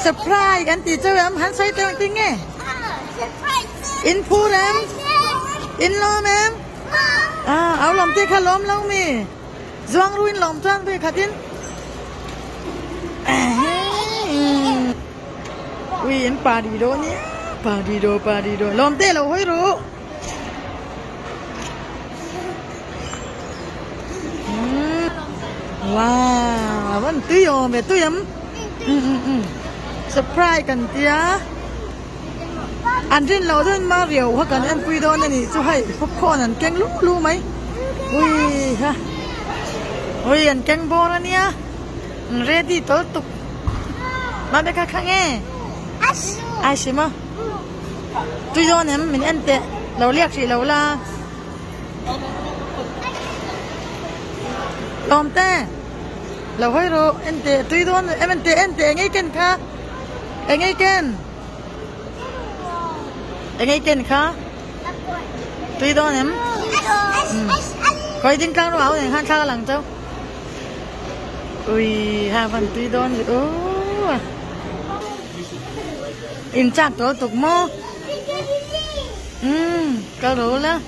Surprise kan ti cheu em? Han sawi teh engtin nge? In phur em? In lawm em? Ah, au lawm te kha lawm lo mi. Zuang ru in lawm chuan ve khat in. Ui in party do nia. Party do, party do. Lawm te lo hawi ru. Wow, vẫn tui ồ về tui ấm. Ừ ừ ừ. Surprise kan tia. An rin lo dun ma riau ha kan en pui dawn ani chu hei popcorn an keng lu lu mai. Ui ha. Ui an keng bawr ania. Ready tawh tuk. Mame kha kha nge. Ai si maw. Tui dawn em min en teh lo liak hrih lo la. Lawm te lo hawi rawh en teh tui dawn em en teh en teh eng ei ken kha eng ei ken eng ei ken kha tui dawn em khawi ding tlang rawh au nen khan thla ka lang chauh ui ha van tui dawn ve aw. In chak tawh tuk maw? Umm ka ro la.